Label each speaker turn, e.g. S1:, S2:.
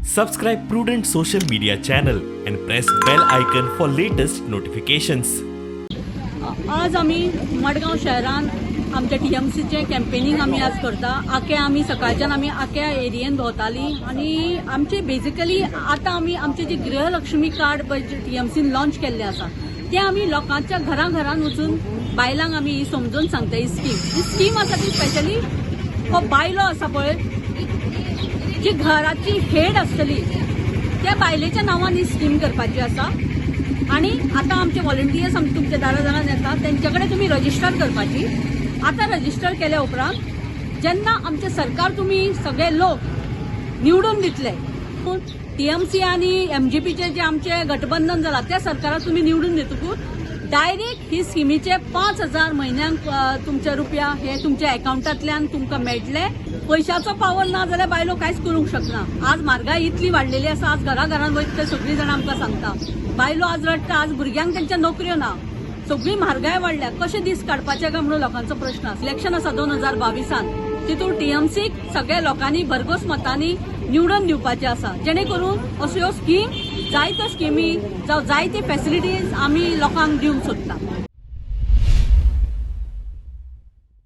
S1: Subscribe Prudent Social Media channel and press bell icon for latest notifications.
S2: आज आमी मडगांव शहरान आमच्या टीएमसीचें कॅम्पेनींग आमी आज करता. आख्या आमी सकाळच्यान आमी आख्या एरियेन भोंवताली आनी आमचे बेजिकली आतां आमी आमचे जे गृहलक्ष्मी कार्ड पळय टीएमसीन लॉन्च केल्लें आसा, तें आमी लोकांच्या घरां घरान वचून बायलांक आमी ही समजून सांगता. ही स्कीम, ही स्कीम आसा ती स्पेशली हो बायलो आसा पळय, जी घराची हेड आसतली, त्या बायलेच्या नांवान ही स्कीम करपाची आसा. आणि आता आमचे व्हॉलंटियर्स आमचे तुमच्या दारा दारान येता, तेंच्या कडेन तुमी रजिस्टर करपाची. आतां रजिस्टर केल्या उपरांत जेन्ना आमचें सरकार तुमी सगळे लोक निवडून दितले, पूण टीएमसी आनी एमजीपीचे जे आमचे गठबंधन जाला, त्या सरकाराक तुमी निवडून दितकूच डायरेक्ट ही स्किमीचे 5,000 म्हयन्यांक तुमचे रुपया हे तुमच्या अकाउंटांतल्यान तुमकां मेळटले. पयशाचो पावर ना जाल्यार बायलो कांयच करूंक शकना. आज म्हारगाय इतली वाडलेली आसा, आज घरा घरान वयता ते सगळीं जाणां आमकां सांगता, बायलो आज रडटा. आज भुरग्यांक तेंच्या नोकऱ्यो ना, सगळी म्हारगाय वाडल्या, कशे दीस काडपाचे काय म्हणून लोकांचो प्रश्न आसा. इलेक्शन आसा 2022आन, तितून टीएमसीक सगळ्या लोकांनी भरघोस मतांनी निवडून दिवपाचे आसा, जेणे करून अश्यो स्कीम, जायत्यो स्किमी जावं जायते फॅसिलिटीज आमी लोकांक दिवंक सोदता.